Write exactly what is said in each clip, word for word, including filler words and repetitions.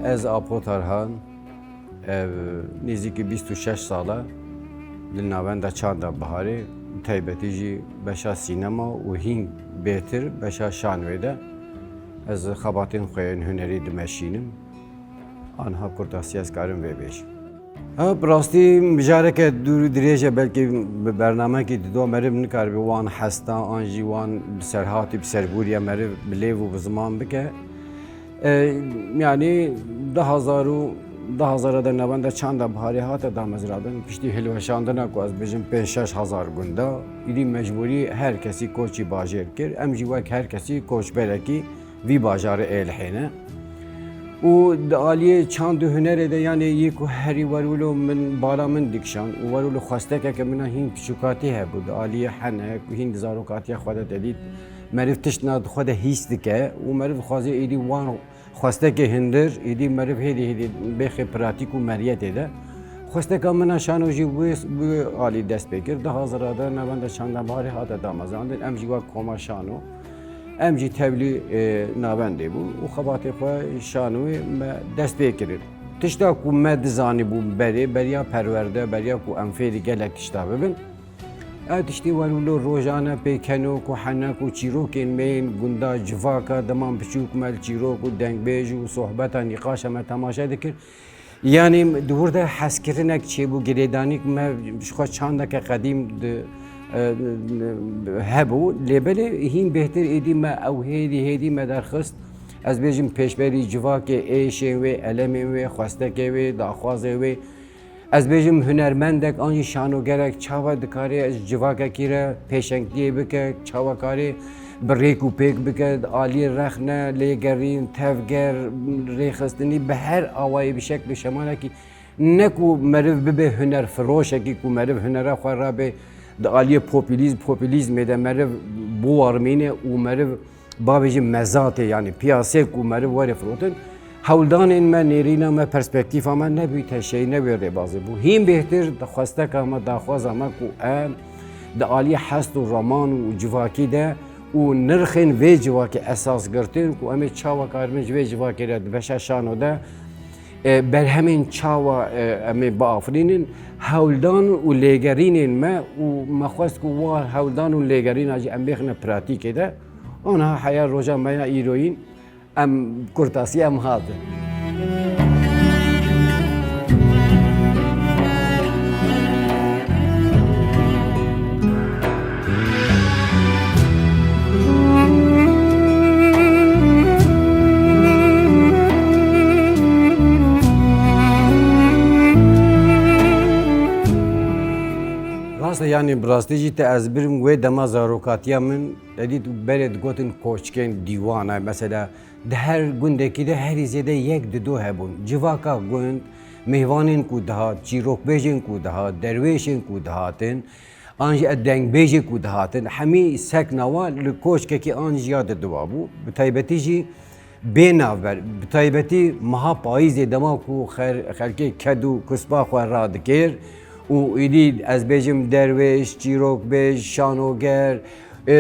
Ez Apo Tarhan, ev nêzîkî bîst û şeş sal e li Navenda Çanda Biharê, taybetî jî beşa sînema û hîn bêhtir beşa şanoyê de ez xebatên xwe yên hunerî dimeşînim. Anha kurtasî ez karim vê bêjim. Ha, bi rastî mijareke dûr û dirêj e, belkî bi bernamekî dido meriv nikaribe wan hesta an jî wan bi serhatî, bi serbûriya meriv bi lêv û bi ziman bike. E, yanî du hazar û du hazara de Navenda Çanda Biharê hate damezrandin. Piştî hilweşandina ku ez bêjim pênc şeş hezar gunda, îdî mecbûrî her kesî koçî bajêr kir. Em jî wek her kesî koçberekî vî bajarê êlihêne. Û di aliyê çand û hunerê de, yanî yê ku herî werwilo min, bala min dikişand û werwilo xwestekeke min a hîn piçûkatî hebû. Di aliyê henek û hîn di zarokatiya xwe de te dît, meriv tiştna di xwe de hîs dike û meriv dixwaze êdî wan xwestekê hindir, êdî meriv hêdî hêdî bêxê pratîk û meriyetê de. Xwesteka min a şano jî wê, wê alî dest pê kir. Du hazara de Navenda Çanda Biharê hate damezrandin. Em jî wek koma şano, em jî tevlî, e, navendê bûn û xebatê xwe şanoyê me dest pê kirin. Tişta ku me dizanîbû berê, beriya perwerde, beriya ku em fêrî gelek tişta bibin, ev tiştê werwilo rojane pêkeno ku henek û çîrokên me yên gunda civaka, dema min piçûk me li çîrok û dengbêj û sohbeta nîqaşa me temaşe dikir. Yanî di wir de hezkirinek çêbû, girêdanîk me ji xwe çandeke qedîm di, e, hebû. Lê belê hîn bêhtir êdî me ew hêdî hêdî me derxist. Ez bêjim pêşberî civakê, êşên wê, elemên wê, xwestekê wê, daxwazê wê. Ez bêjim hunermendek an jî şanogerek çawa dikare ji civakekî re pêşengtiyê bike, çawa kare bi rêk û pêk bike, aliyê rexne, lêgerîn, tevger, rêxistinî bi her awayê, bi şekl û şemalekî, ne ku meriv bibe hunerfiroşekî ku meriv hunera xwe rabe di aliyê populîzm, populîzmê de meriv biwarmîne û meriv bavêjin mezatê, yanî piyasê ku meriv were firotin, hewldanên me, nêrîna me, perspektîfa me nebûyte şey, nebûye rêbazê bû. Hîn bêhtir di xwesteka me, daxwaza me ku em di aliyê hest û raman û civakî de û nirxên vê civakê esas girtin ku em ê çawa karibin ji vê civakê re di beşa şano de, e, berhemên çawa, e, em ê biafirînin, hewldan û lêgerînên me û me xwest ku wa hewldan û lêgerîna jî em bêxine pratîkê de. Anha heya roja me ya îroyîn, em kurtasî em hatin. Rast e, yanî bi rastî jî te ez birim wê dema zarokatiya min, te dît berê digotin koçkên dîwana, mesela di her gundekî de herî zêde yek dido hebûn. Civaka gund, mêvanên ku dihat, çîrokbêjên ku dihat, derwêşên ku dihatin, an jî dengbêjê ku dihatin, hemî sekna wa li koçkekî an jî ya didiwa bû. Bi taybetî jî bê navber, bi taybetî meha payîzê dema ku xer-, xelkê ked û kuspa xwe radikir û êdî ez bêjim derwêş, çîrokbêj, şanoger, e,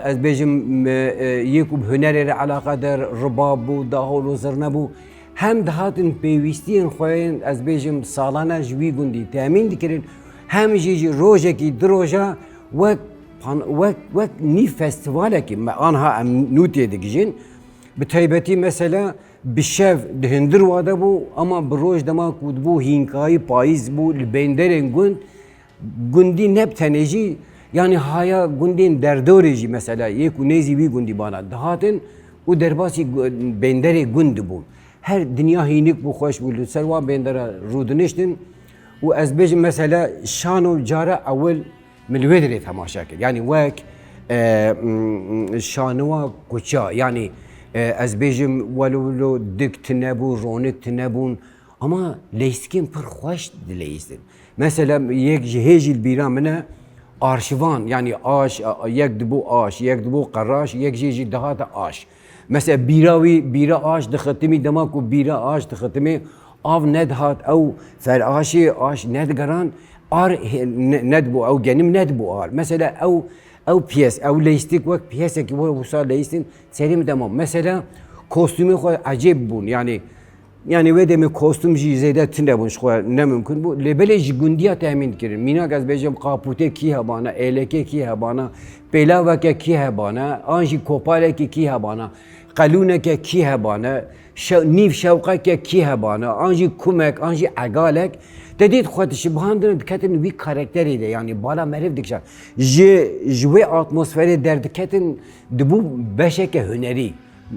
ez bêjim, e, e, yê ku bi hunerê re eleqedar, ribab bû, dahol û zirne bû. Hem dihatin pêwîstiyên xwe yên, ez bêjim, salane ji wî gundî temîn dikirin, hem jî ji rojekî du roja wek pan-, wek, wek nîv festîvalekî me anha em nû têdigihîjin. Bi taybetî mesela bi şev di hundir wa de bû, ama bi roj dema ku dibû hînkayî payîz bû li bênderên gund, gundî ne bi tenê jî, yanî haya gundên derdorê jî mesela yê ku nêzî wî gundî bana dihatin û derbasî gu-, bênderê gund dibûn. Her dinya hînik bû, xweş bû, li ser wan bêndera rûdiniştin û ez bêjim mesela şano cara ewil min li wê dirê temaşe kir. Yanî wek, e, m-, m-, şanowa kuça, yanî, e, ez bêjim welo wilo dik tune bû, ronik tune bûn, ama leysikên pir xweş dileyistin. Mesela yek ji hê jî li bîra min e, arşivan, yanî aş, a, yek dibû aş, yek dibû qeraş, yek jê jî dihate aş. Mesela bîra wî, bîra aş dixitimî, dema ku bîra aş dixitimê, av nedihat, ew feraşê aş nedigeran, ar he-, ne-, nedibû, ew genim nedibû ar. Mesela ew, ew piyes, ew leyistik wek piyesekî we wisa leyistin serê min dema. Mesela kostûmê xwe ecêb bûn, yanî Yani wê demê kostûm jî zêde tune bûn, ji xwe ne mimkun bû. Lê belê ji gundiya temîn dikirin. Mînak ez bêjim, qapûtê kî hebana, êlekê kî hebana, pêlaveke kî hebana, an jî kopalekê kî hebana, qelûneke kî hebana, şe-, nîv şewqeke kî hebana, an jî kumek, an jî egalek. Te dît xwe dişibihandin, diketin wî karakterê de, yani bala meriv dikişan. Ji, ji wê atmosferê derdiketin, dibû beşeke hunerî.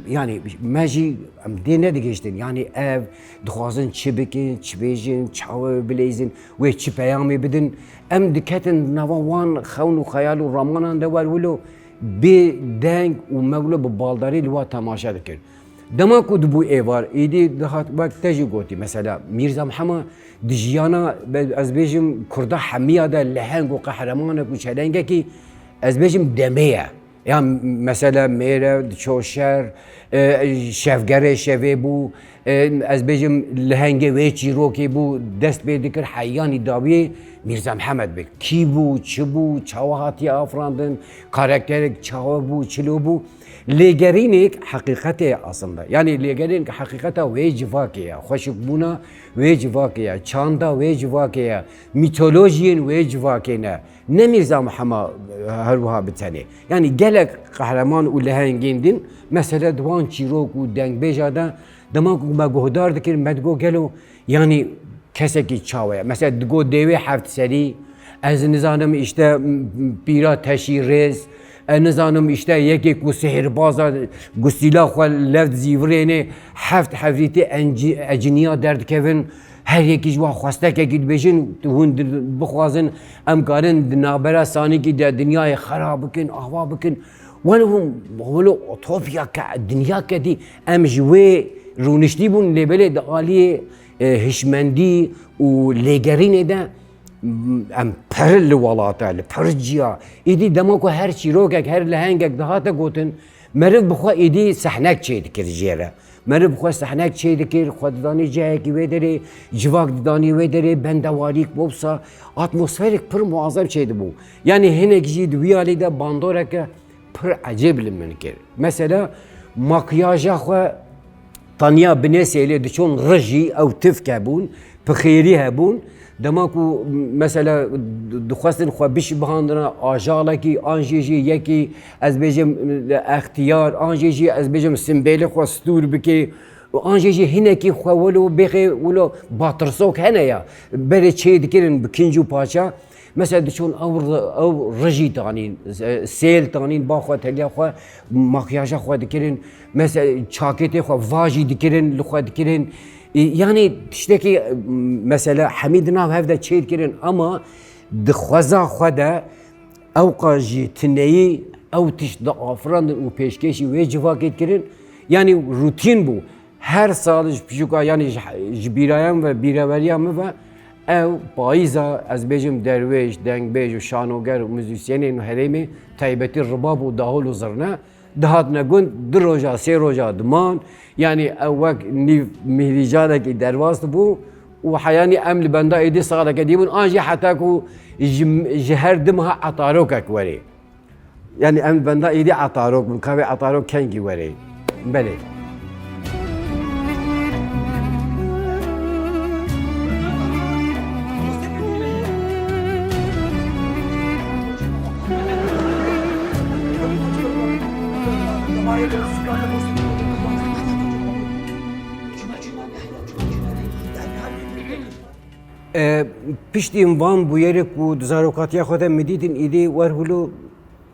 Yani me jî, em dê nedigihiştin. Yani ev dixwazin çi bikin, çi bêjin, çawa bileyzin, wê çi peyamê bidin. Em diketin nava wan xewn û xeyal û ramanan de wer wilo bê deng û me wilo bi baldarî li wa temaşe dikir. Dema ku dibû êvar, êdî dihat wek te jî gotî, mesela Mîrza Mihema di jiyana, be-, ez bêjim, Kurda hemiya de leheng û qehremanek û çelengekî, ez bêjim, demê ye. Ya mesela mêre diço şer, e, şevgerê şevê bû, e, ez bêjim lehengê wê çîrokê bû, dest pê dikir heyanî dawiyê Mîrza Mihemed bik. Kî bû, çi bû, çawa hatiye afirandin, karakterek çawa bû, çilo bû. Lêgerînêk heqîqetê ye aslında. Yani lêgerînêk heqîqeta wê civakê ye, xweşikbûna wê civakê ye, çanda wê civakê ye, mîtolojiyên wê civakê ne. Ne Mîrza Mihema, e, her wiha bi tenê. Yanî gelek qehreman û lehengên din, mesele di wan çîrok û dengbêja de, dema ku me guhdar dikir, me digot gelo, yanî kesekî çawa ye? Mesela digot dêwê heft serî, ez nizanim îşte, m, m, pîra teşî rêz, ez nizanim îşte yekê ku sihirbaza gusîla xwe lev dizîvirêne, heft hevdîtî encî-, eciniya derdikevin, Her yekî ji wan xwestekekî dibêjin, hûn di-, bixwazin, em karin di navbera sanîkî de dinyayê xera bikin, ava bikin. Wele hûn, wele utopyake, dinyake dî, em ji wê rûniştî bûn, lê belê di aliyê, e, hişmendî û lêgerînê de, m-, em pir li welata, li pir ciya. Îdî dema ku her çîrokek, her lehengek dihate gotin, meriv bi xwe êdî sehnek çêdikir jê re. Meriv xwe sehnek çêdikir, xwe didanî cihekî wê derê, civak didanî wê derê, bendewarîk, wisa atmosferek pir muazem çêdibû. Yanî hinek jî di wî alî de bandoreke pir ecêb li min kir. Mesela makyaja xwe taniya binê sêlê diçûn rijî ew tifke bûn, pixêrî hebûn. Dema ku mesela dixwestin xwe bişibihandina ajalekî, an jî jî yekî, ez bêjim, extiyar, an jî jî ez bêjim simbêlê xwe stûr bikê, an jî jî hinekî xwe wilo bêxê wilo batirsok hene ya, berê çê dikirin bi kinc û paça. Mesela diçûn ew ri-, ew rijî tanîn, e, sêl tanîn, ba xwe teliya xwe, makyaja xwe dikirin. Mesela çakêtê xwe vajî dikirin, li xwe dikirin. E, yanî tiştekî, e, mesela hemî di nav hev de çê dikirin, ama di xweza xwe de ewqa jî tuneyî ew tişt diafirandin û pêşkêşî wê civakê dikirin. Yanî rûtîn bû. Her sal ji pişûka, yanî ji, ji bîrayan ve bîreveriya min ve ew payîza, ez bêjim derwêş, dengbêj û şanoger û muzîsyenên herêmê, taybetî ribab û dahol û zirne, dihatine gund, du roja, sê roja diman, yanî ew wek nîv mîhrîcanekî derbas dibû û heyanî em li benda êdî saleke dî bûn, an jî heta ku ji, ji her du meha etarokek werê. Yanî em li benda êdî etarok bûn, ka vê etarok kengî werê. Belê. E, piştî van bûyerê ku di zarokatiya xwe de min dîtin, îdî werhulo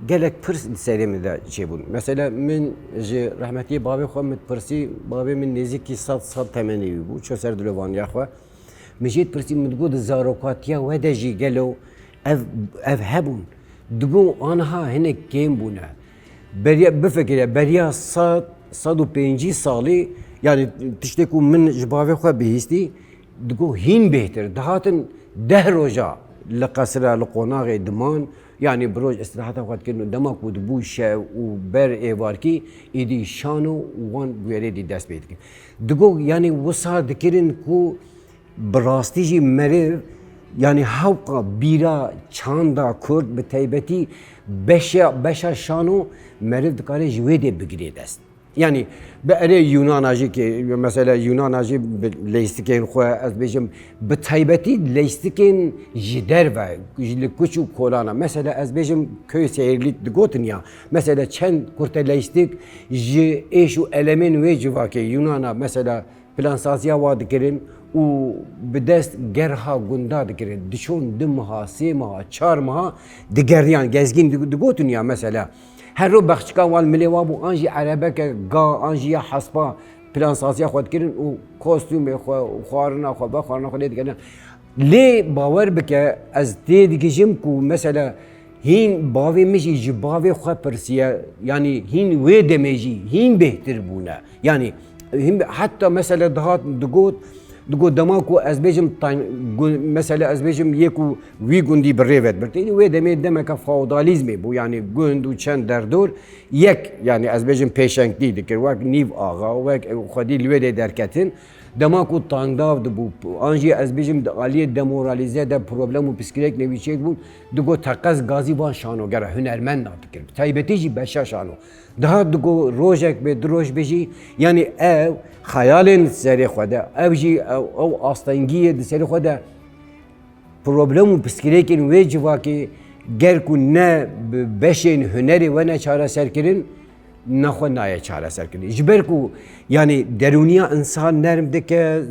gelek pirs di serê min de çêbûn. Mesela min ji rehmetiyê bavê xwe min dipirsî, bavê min nêzîkî sed, sed temenê wî bû, çû ser dilovaniya xwe. Min jê dipirsî, min digot di zarokatiya we de jî gelo ev, ev hebûn? Digot aniha hinek kêm bûne. Beriya, bifikire, beriya sed, sed û pêncî salî, yanî tiştê ku min ji bavê xwe bihîstî, digot hîn bêhtir. Dihatin deh roja li qesira, li qonaxê diman, yanî bi roj istiraheta xwe dikirin û dema ku dibû şev û ber êvarkî, êdî şano û wan bûyerê dî dest pê dikin. Digot, yanî wisa dikirin ku bi rastî jî meriv, yanî hewqa bîra çanda Kurd, bi taybetî beşa, beşa şano meriv dikare ji wê dê bigirê dest. Yanî bi erê Yunana jî ki, mesela Yunana jî bi leyîstikên xwe, ez bêjim, bi taybetî leyîstikên ji derve, ji li kuç û kolana. Mesela ez bêjim, köyê Seyirlîk digotin ya. Mesela çend kurte leyîstik ji êş û elemên wê civakê Yunana, mesela plansaziya wa dikirin û bi dest gerha gunda dikirin. Diçûn du meha, sê meha, çar meha digeriyan. Gezgîn dig-, digotin ya mesela. Her ro bexçika wan milê wa bû, an jî erebeke ga, an jî ya hespa plansaziya xwe dikirin û kostûmê xwe û xwarina xwe, vexwarina xwe lê dikirin. Lê bawer bike, ez tê digihîjim ku mesela hîn bavê min jî ji bavê xwe pirsiye, yanî hîn wê demê jî hîn bêhtir bûne. Yanî hîn, heta mesela dihat digot, digot dema ku ez bêjim tan-, gu-, mesela ez bêjim yê ku wî gundî bi rê ve dibirtînî, wê demê demeke feodalîzmê bû, yanî gund û çend derdor yek, yanî ez bêjim pêşengtî dikir, wek nîv axa, wek xwedî li wê dê derketin. Dema ku tangdav dibû, an jî ez bêjim di aliyê demoralize de problem û piskirêk nêvî çêk bûn, digot teqez gazî van şanogera hunermenda dikir. Bi taybetî jî beşa şano. Daha digot rojek bê, du roj bê jî, yanî ev xeyalên serê xwe de, ev jî ew, ew astengiyê di serê xwe de problem û piskirêkên wê civakê ger ku ne bi beşên hunerê we ne çareserkirin, nexwe nayê çareserkirin. Ji ber ku, yanî, derûniya însan nerm dike,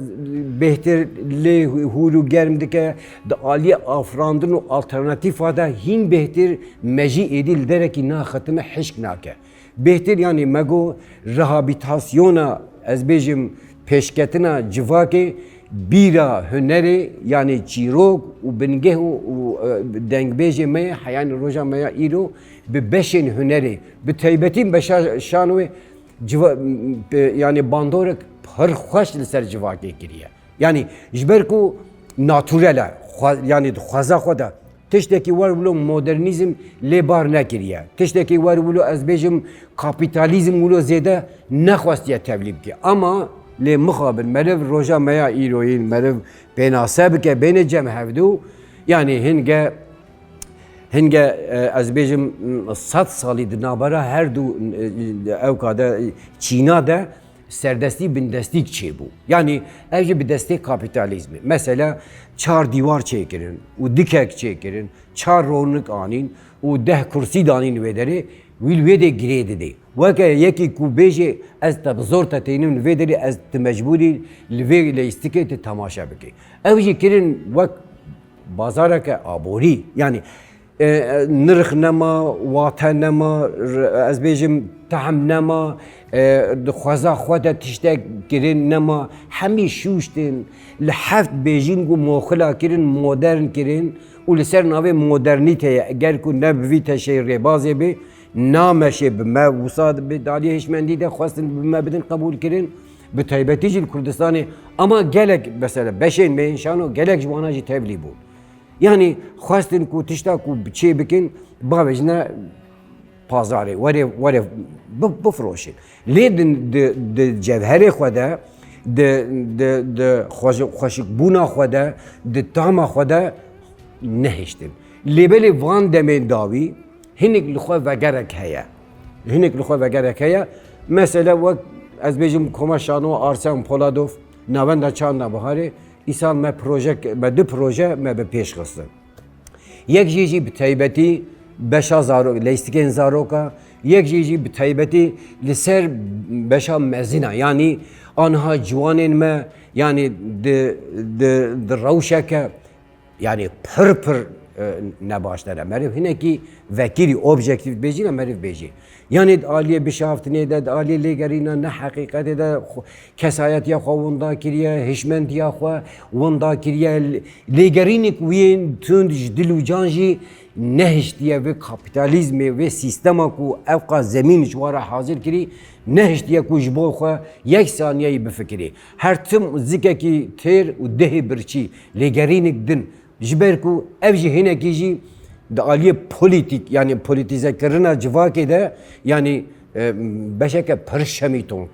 bêhtir lê hûr û germ dike, di aliyê afirandin û alternatîfa de hîn bêhtir me jî êdî li derekî naxetine hişk nake. Bêhtir, yanî, me got, rehabîtasyona, ez bêjim, pêşketina civakê bîra hunerê, yanî çîrok û bingeh û, û, e, dengbêjê me ye, heyanî roja me ya îro, bi beşên hunerê, bi taybetî beşa şanoyê civa-, e, yanî bandorek pir xweş li ser civakê kiriye. Yanî ji ber ku naturel e, xwe-, yanî di xweza xwe de tiştekî wer wilo modernîzm lê bar nekiriye. Tiştekî wer wilo, ez bêjim, kapîtalîzm wilo zêde nexwestiye tevlî bike. Ama lê mixabin meriv roja me ya îroyîn, meriv pênase bike, bêne cem hevdû. Yanî hinge, hinge, e, ez bêjim, sed salî di navbera her du, e, ewka de, çîna de serdestî bindestîk çêbû. Yanî ev jî bi destê kapîtalîzmê. Mesela çar dîwar çêkirin û dikek çêkirin, çar ronik anîn û deh kursî danîn wê derê, wî li wê dê girê didê. Weke yekî ku bêjê, ez te bi zor te tênim li vê derê, ez ti mecbûrî li vê leyîstikê ti temaşe bikî. Ew jî kirin wek bazareke aborî. Yanî, e, e, nirx nema, wate nema, r-, ez bêjim tehm nema, e, di xweza xwe de tiştek kirin nema. Hemî şûştin, li heft bêjîn ku moxila kirin, modern kirin û li ser navê modernîteyê, eger ku ne bi vî teşeyî rêbazê bê, nameşê bi me wisa bi daliyê hişmendî de xwestin bi me bidin qebûl kirin, bi taybetî jî li Kurdistanê. Ama gelek, mesela beşên me yên şano gelek ji wana jî tevlî bûn. Yanî xwestin ku tişta ku bi çê bikin, bavêjine pazarê, werê, werê bi-, bifiroşin. Lê di, di, di cevherê xwe de, di, di, di xweşi-, xweşikbûna xwe de, di tama xwe de nehiştin. Lê belê van demên dawî hinek li xwe vegerek heye. Hinek li xwe vegerek heye. Mesela wek ez bêjim koma şano Arsen Poladov, Navenda Çanda Biharê, îsal me proje, me du proje me bi pêş xistin. Yek jê jî bi taybetî beşa zarok, leyîstikên zaroka, yek jê jî bi taybetî li ser beşa mezin a, yanî aniha ciwanên me, yanî di, di, di rewşeke, yanî pir pir, e, ne baş de ne. Meriv hinekî vekirî, objektîf bêjî ne, meriv bêjî. Yanî di aliyê bişaftinê de, di aliyê lêgerîna ne heqîqetê de xwe, kesayetiya xwe winda kiriye, hişmendiya xwe winda kiriye. Lê-, lêgerînek wî yên tund ji dil û can jî nehiştiye vê kapîtalîzmê, vê sîstema ku ew qas zemîn ji wan re hazir kirî, nehiştiye ku ji bo xwe yek saniyeyî bifikirî. Her tim zikekî têr û dehê birçî, lêgerînek din. Ji ber ku ev jî hinekî jî di aliyê polîtîk, yanî polîtîzekirina civakê de, yanî, e, beşeke pir şemîtong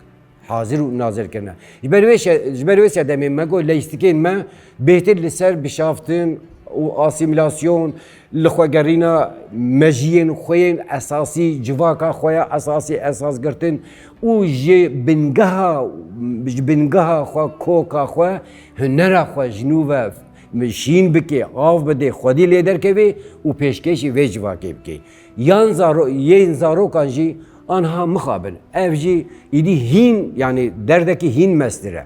hazir û nazir kirine. Ji ber wê şe-, ji ber wê sedemê me got leyîstikên me bêhtir li ser bişaftin, û asîmîlasyon, li xwe gerîna mejiyên xwe yên esasî, civaka xwe ya esasî esas girtin û ji bingeha, ji bingeha xwe, koka xwe, hunera xwe ji nû ve şîn bike, av bide, xwedî lê derkeve û pêşkêşî vê civakê bike. Yan zaro-, yên zarokan jî anha mixabin. Ev jî îdî hîn, yanî derdekî hîn mestir e.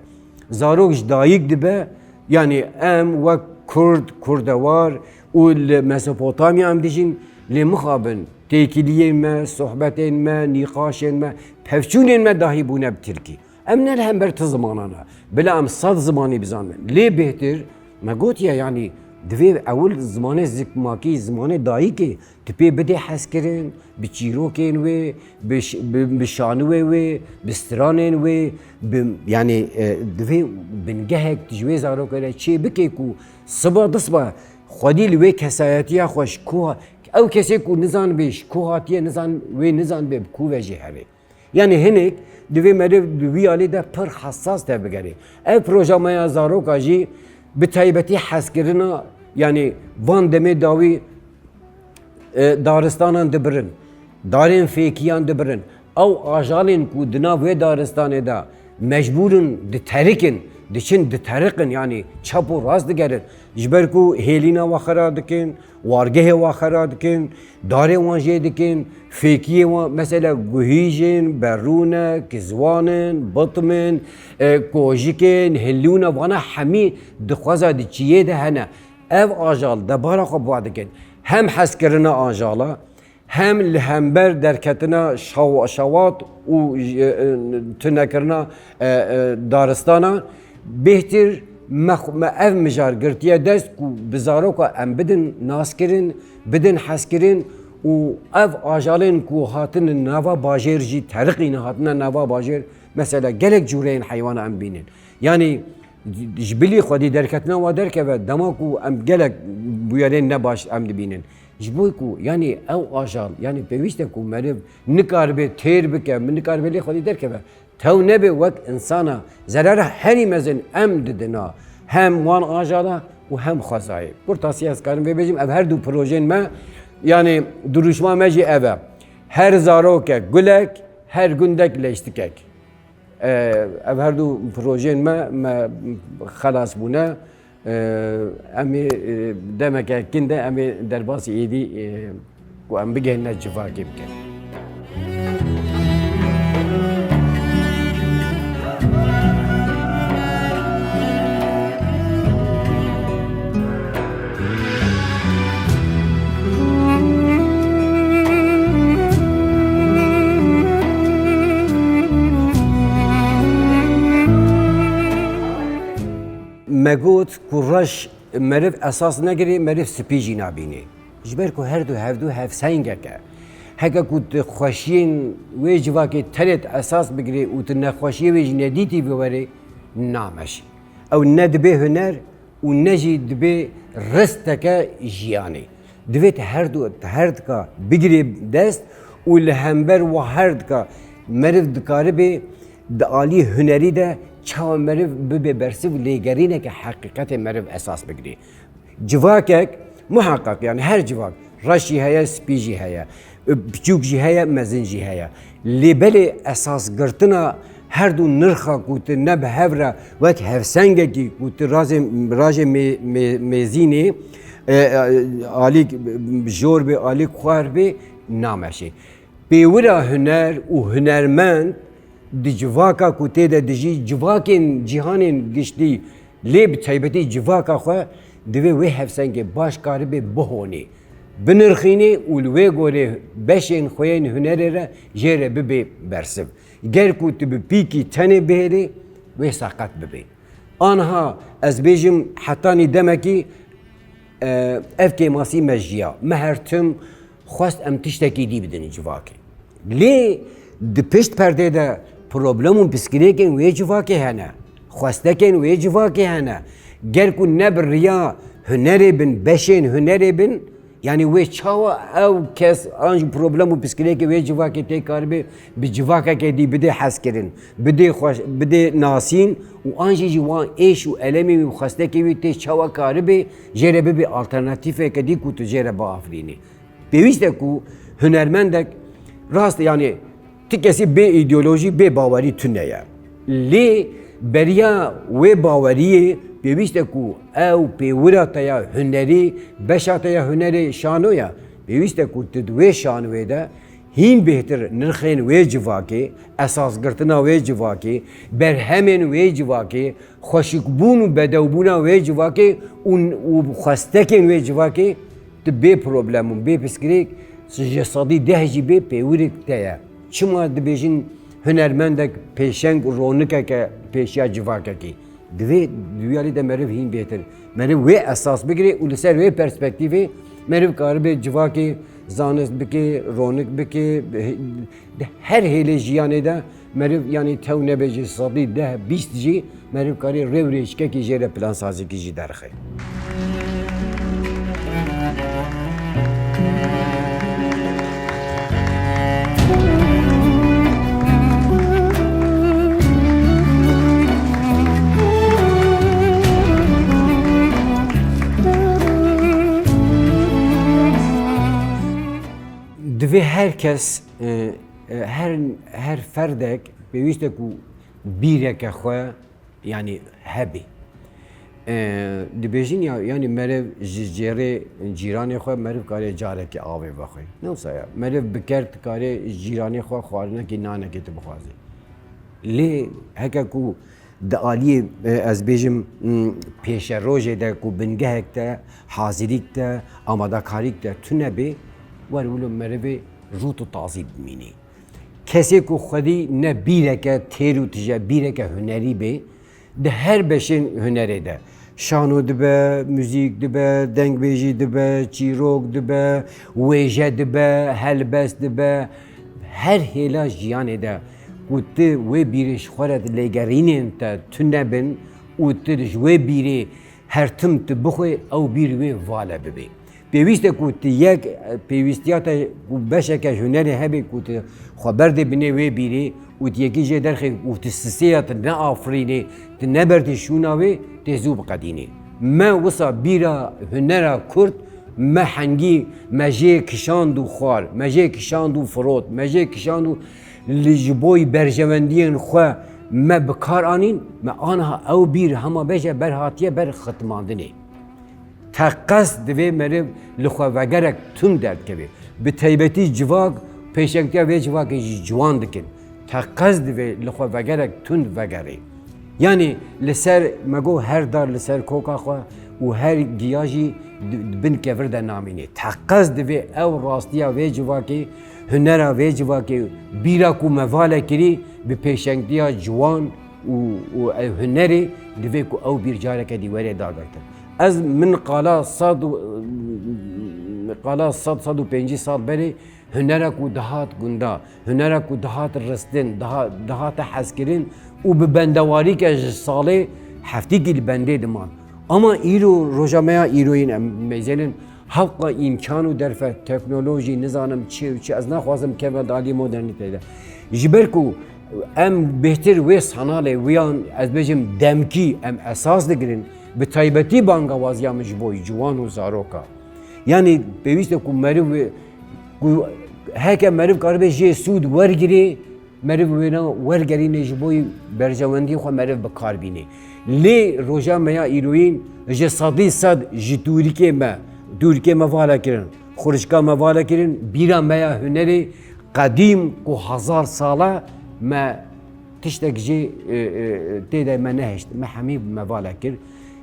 Zarok ji dayik dibe, yanî em wek Kurd, Kurdewar û li Mesopotamya em dijîn, lê mixabin têkiliyên me, sohbetên me, nîqaşên me, pevçûnên me dahî bûne bi tirkî. Em ne li hember ti zimanan e. Bila em sed zimanî bizanin. Lê bêhtir, me gotiye, yanî divê ewil zimanê zikmakî, zimanê dayikê, tu pê bidê hezkirin, bi çîrokên wê, bi ş-, bi, bi şanûyê wê, bi stranên wê, bi, yanî, e, divê bingehek tu ji wê zarokê re çê bike ku siba disiba xwedî li wê kesayetiya xwe ji ku ha-, ew kesê ku nizanibê ji ku hatiye, nizan-, wê nizanibê bi ku ve jî here. Yanî hinek divê meriv di wî alî de pir hesas tevbigerê. Ev proja me ya zaroka jî bi taybetî hezkirina, yanî van demê dawî, e, daristanan dibirin, darên fêkiyan dibirin. Ew ajalên ku di nav wê daristanê de mecbûr in diterikin, diçin diteriqin, yanî çap û rast digerin. Ji ber ku hêlîna we xera dikin, wargehê wan xera dikin, darê wan jê dikin, fêkiyê wan, mesela guhîjin, berûne, kizwanin, bitmin, e, kojikên, hilûne, vana hemî di xweza di çiyê de hene. Ev ajal debara xwe bi wa dikin. Hem hezkirina ajala, hem li hember derketina şaw-, şawat û, e, e, tunekirina, e, e, daristana, bêhtir me xwe, me ev mijar girtiye dest ku bi zaroka em bidin naskirin, bidin hezkirin û ev ajalên ku hatin nava bajêr jî teriqîne hatine nava bajêr, mesela gelek cûreyên heywana em bînin. Yanî ji bilî xwedî derketina wa derkeve, dema ku em gelek bûyerên nebaş em dibînin. Ji bo ku, yanî ew ajal, yanî pêwîst e ku meriv nikaribe têr bike, min nikaribe lê xwedî derkeve. Tew nebe wek insana, zerara herî mezin em didina, hem wan ajala û hem xwezayê. Kurtasî ez karim vê bêjim, ev her du projên me, yanî dirûşma me jî ev e. Her zarokek gulek, her gundek leştikek. E, ev her du projên me, me xelas bûne. E, em ê, e, demeke kin de em ê derbasî êdî, e, ku em bigihîne civakê bikin. Me got ku reş meriv esas negirê, meriv spî jî nabînê. Ji ber ku her du hevdu hevsengek e. Heke ku tu xweşiyên wê civakê tenê tu esas bigirê û tu nexweşiyê wê ji nedîtî biwerê, nameşî. Ew ne dibe huner, û ne jî dibê risteke jiyanê. Divê te her du, te her dika bigirê dest û li hember wa her dika meriv dikaribe di alî hunerî de çawa meriv bibe bersiv û lêgerîneke heqîqetê meriv esas bigirê. Civakek, muheqeq, yani her civak, reş jî heye, spî jî heye, piçûk jî heye, mezin jî heye. Lê belê esasgirtina her du nirxa ku tu ne bi hev re wek hevsengekî ku tu razê, rajê mê-, mê-, mêzînê, e, e, alîk jor bê, alîk xwar bê, nameşê. Pêwira huner û hunermend di civaka ku tê de dijî, civakên cîhanên giştî, lê bi taybetî civaka xwe, divê wê hevsengê baş karibê bihonê, binirxînê û li wê gorê beşên xwe yên hunerê re jê re bibê bersiv. Ger ku tu bi pîkî tenê bihêlî, wê seqet bibê. Anha ez bêjim, hetanî demekî, e, ev kêmasî me jiya. Me her tim xwest em tiştekî dî bidin civakê. Lê di pişt perdê de problem û piskirêkên wê civakê hene. Xwestekên wê civakê hene. Ger ku ne bi riya hunerê bin, beşên hunerê bin, Yanî wê çawa ew kes an jî problem û pirsgirêkê wê civakê tê karibe bi civakeke dî bidê hezkirin, bidê xweş, bidê nasîn û an jî ji wan êş û elemê wî û xwestekê wî tê çawa karibe jê re bibe alternatîfeke dî ku tu jê re biafirînî. Pêwîst e ku hunermendek rast, yanî ti kesî bê îdeolojî, bê bawerî tune ye. Lê beriya wê baweriyê pêwîst e ku ew pêwira te ya hunerî, beşa te ya hunerê şano ye. Pêwîst e ku tu di wê şanoyê de hîn bêhtir nirxên wê civakê, esasgirtina wê civakê, berhemên wê civakê, xweşikbûn û bedewbûna wê civakê û, û xwestekên wê civakê, tu bê problem û bê pirsgirêk ji sedî deh jî bê pêwirek te ye. Çima dibêjin hunermendek pêşeng û ronikeke pêşiya civakekî? Divê di wî alî de meriv hîn bêhtir. Meriv wê esas bigire û li ser wê perspektîfê meriv karibe civakê zanist bike, ronik bike, di her hêlê jiyanê de meriv, yanî tew nebe ji sedî deh bîst jî meriv karê rêwirêjkekî jê re plansazîkî jî derxe. Divê her kes, e, e, her, her ferdek pêwîst e ku bîreke xwe, yanî, hebî. E, dibêjin ya, yanî meriv ji cêrê cîranê xwe meriv kare carekê avê vexwe. Ne wisa ya. Meriv bi ker dikare ji cîranê xwe xwarinekî, nanekê tu bixwaze. Lê heke ku di aliyê, e, ez bêjim, m, pêşerojê de ku bingehek te, hazirîk te, amadekarîk te tune bê, wer wilo merivê rût û tazî bimînî. Kesê ku xwedî ne bîreke têr û tije, bîreke hunerî bê, di her beşên hunerê de, şano dibe, muzîk dibe, dengbêjî dibe, çîrok dibe, wêje dibe, helbest dibe, her hêla jiyanê de ku tu wê bîrê ji xwe re di lêgerînên te tune bin û tu ji wê bîrê her tim tu bixwê, ew bîr wê vala bibê. Pêwîst e ku tu yek, e, pêwîstiya te ku beşeke hunerê hebe ku tu xwe berdê binê wê bîrê û tu yekî jê derxê û tu sisêya tu neafirînê, tu nebertî şûna wê, tê zû biqedînê. Me wisa bîra hunera Kurd, me hengî, me jê kişand û xwar, me jê kişand û firot, me jê kişand û li ji boy berjewendiyên xwe me bi kar anîn, me aniha ew bîr hema beje ber hatiye ber xitmandinê. Teqez divê meriv li xwe vegerek tund derdikeve. Bi taybetî civak pêşengtiya vê civakê jî ciwan dikin. Teqez divê li xwe vegerek tund vegerê. Yanî li ser me got her dar li ser koka xwe û her giya jî di, di bin kevir de namîne. Teqez divê ew rastiya vê civakê, hunera vê civakê, bîra ku me vale kirî bi pêşengtiya ciwan û, û ew hunerê divê ku ew bîr careke dî were dagirtin. Ez min qala sed û, qala sed, sed û pêncî sal berê hunera ku dihat gunda, hunera ku dihat ristin, diha-, dihate hezkirin û bi bendewarîke ji salê heftîkî li bendê diman. Ama îro roja me ya îroyîn em mêzelin hewqa îmkan û derfet, teknolojî, nizanim çi û çi, ez naxwazim kevim di alî modernîteyê de. Ji ber ku em bêhtir wê sanalê wiyan, ez bêjim demkî em esas digirin, bi taybetî bangawaziya min ji bo ciwan û zaroka. Yanî pêwîst e ku meriv wê, ku heke meriv karibe jê sûd wergirê, meriv wêna wergerînê ji bo berjewendiyê xwe meriv bi kar bînê. Lê roja me ya îroyîn ji sedî sed ji tûrikê me, tûrikê me vala kirin, xurişka me vala kirin, bîra me ya hunerê qedîm ku hezar sal e, me tiştek jî, e, e, tê de me nehişt, me hemî me vala kir.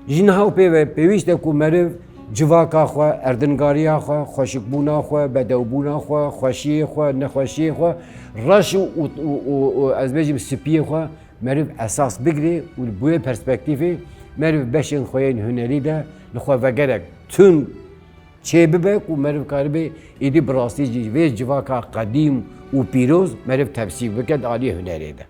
Ji niha û pê ve pêwîst e ku meriv civaka xwe, erdingariya xwe, xweşikbûna xwe, bedewbûna xwe, xweşiyê xwe, nexweşiyê xwe, reş û, û, û, û, û ez bêjim spiyê xwe meriv esas bigire û li bi wê perspektîfê meriv beşên xwe yên hunerî de li xwe vegerek tund çêbibe ku meriv karibe êdî bi rastî jî vê civaka qedîm û pîroz meriv temsîl bike di aliyê hunerê de.